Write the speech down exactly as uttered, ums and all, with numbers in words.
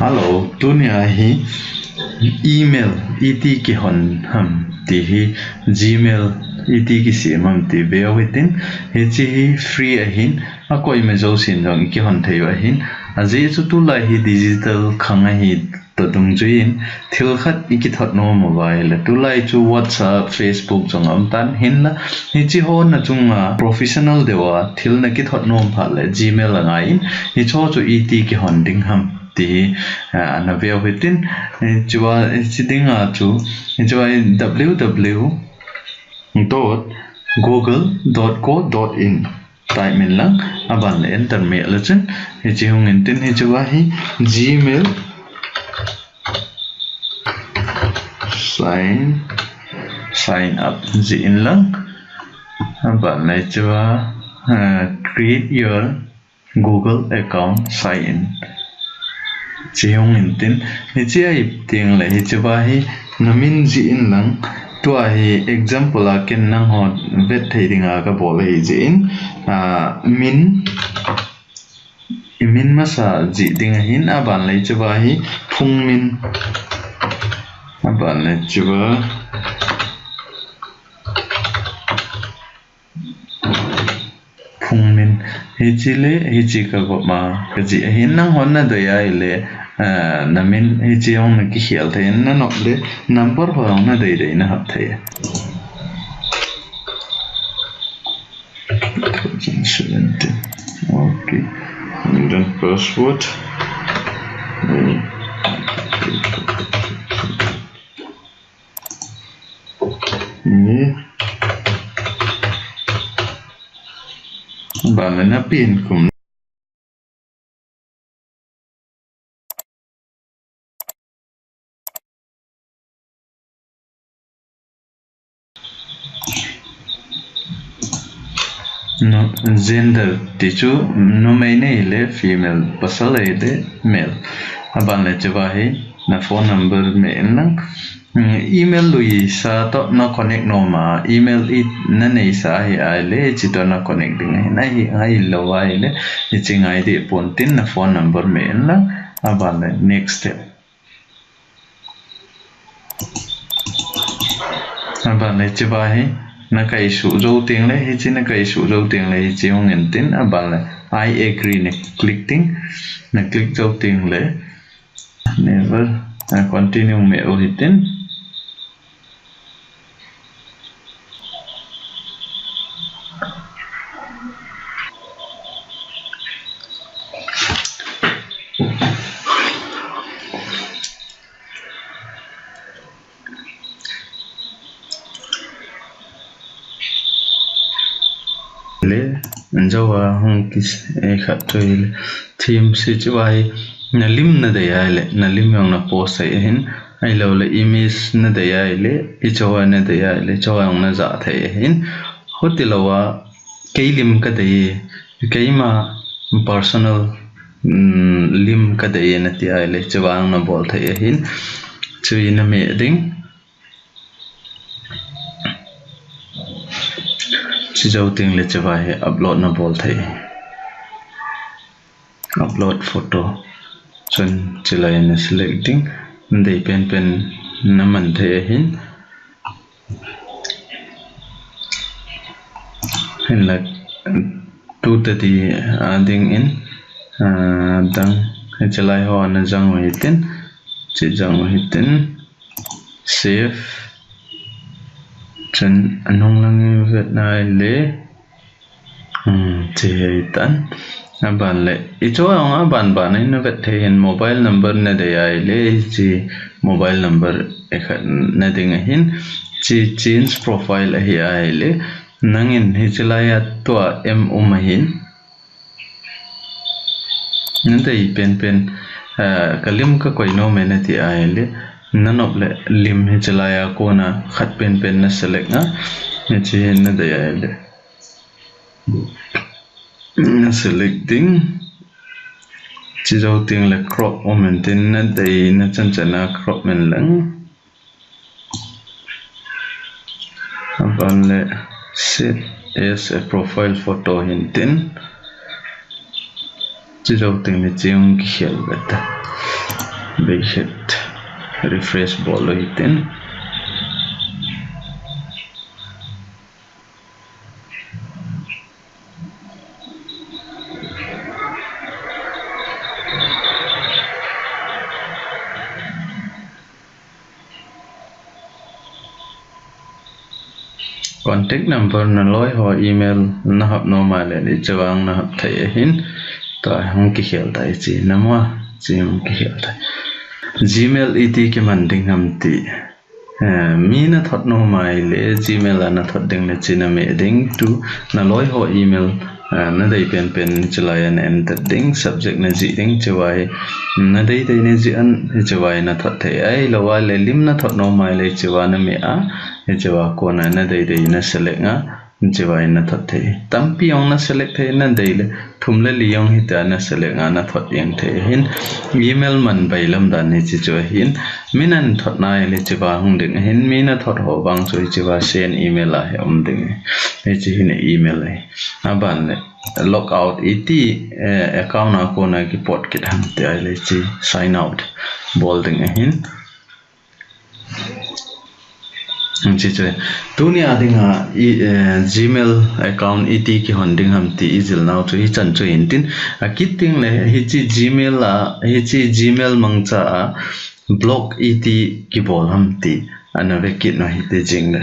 Hello, tunia hi email iti kihon ham ti hi, Gmail iti kisem ham ti veu hitin, hiche hi free ahin, akoima jousen jong ikihon thei u ahin, ajeh chu tulai hi digital khang ahi toh dungjuiyin, thil khat ikithot nom uva ahile, tulai chu WhatsApp, Facebook jong aum tan hinla, hiche ho na chunga professional deuva thil nakithot nom phat le Gmail angaiyin, hiche ho chu iti kihon ding ham ti hi, ah, na veu hitin, hichea, hiche dinga chu, hichea hi W W W dot google dot co dot in type in lang, aban le enter meh le chun, hiche hung intin, hichea hi Gmail sign, sign up jih in lang, aban le hichea, ah, create your Google account, sign in. Hiche hung intin, hiche ahi teng le hichea hi namin jih in lang, tua hi example a ken nangho vet thei dinga kabol ahi jeh in, ah, min, imin masa jih ding ahin, aban le hichea hi Phungmin, aban le hichea Phungmin, hiche le hiche kagop ma kajih ahin, nanghon nadei ahile, ah, namin hiche jong nakikhel thei, nanop le number ho jong nadei dei nahap thei. Seventeen. Okay. And then password. Ni. Bang na pin kum. No, gender ti chu numei nahile female, pasal ahile male. Aban le hichea hi na phone number meh in lang. Hmm, email luisa toh na connect nom a, email i naneisa ahi ahile, hiche toh na connect ding ahi, nahi, ahilou ahile, hiche ngai deh pon tin na phone number meh in lang, aban le next step. Aban le hichea hi, na kaisuh jou teng le, hiche na kaisuh jou teng le, hiche hung intin, aban le, I agree na click ding, na click jou teng le, never, ah, continue meh u hitin. Le, anjou a hung kis, eh, khat chu hile, themes hichea hi, na lim nadei ahile, na lim jong na post thei ahin, ahilou le image nadei ahile, hiche ho nadei ahile, hiche ho jong najah thei ahin, hutilou a, kei lim kadei, keima personal, um, lim kadei nati ahile, hichea jong nabol thei ahin, chu hi nameh ding. Chu jou teng le hichea hi upload nabol thei. Upload photo. Chun hiche lai na select ding. Nadei penpen naman thei ahin. Hinla tu tadi a ding in, ah, dang. Hiche lai ho na jang u hitin. Hiche jang u hitin. Save. Chun anung lang i vet na ahile. Hmm, hiche hi tan. Aban le. Hiche jong aban ban in na vet thei ahin mobile number nadei ahile. Hiche mobile number ekhat na ding ahin. Hiche change profile ahi ahile. Nangin hiche lai a tua M um ahin. Nadei penpen, ah, ka lim ka koi nom e nati ahile, nanop le lim hiche lai a kona khat penpen na select a, hiche hi nadei ahile. Na select ding, chu jou teng le crop um intin nadei na chan chan a crop in lang. Aban le save as a profile photo hintin. Chu jou teng le chu hung kikhel ve ta. Behit refresh bol u hitin. Contact number, naloi ho email nahap nom a le, hiche vang nahap thei ahin. Tua hung kikhel tai hiche, namu a, hiche hung kikhel tai. Gmail iti kiman ding ham ti. Eh, mi nathot nom a le, Gmail a nathot ding le hiche nameh ding. Tu, naloi ho email, eh, nadei penpen hiche lai a na enter ding, subject najih ding, hiche vai nadei dei najih an, hiche vai nathot thei. Ahilou a le, lim nathot nom a le, hiche va nameh a, hiche va kona nadei dei na select a, hiche vai nathot thei. Tampi jong na select thei, nadei le, thum le li jong hitia na select a nathot jeng thei ahin. Email man bailam dan hiche chu ahin. Mi nathot na le hiche va hung ding ahin. Mi nathot ho vang chu hiche va send email a hi um ding. Hiche hi na email ahi. Aban le, log out iti, eh, account a kona kipot kit ham ti ahile hiche sign out bol ding ahin. Hiche chu, tunia dinga i, eh, Gmail account iti kihon ding ham ti ijil nau chu hichan chu hintin. Akit ding le hiche Gmail a, hiche Gmail mangcha a block iti kibol ham ti ana vekit u hite jing le.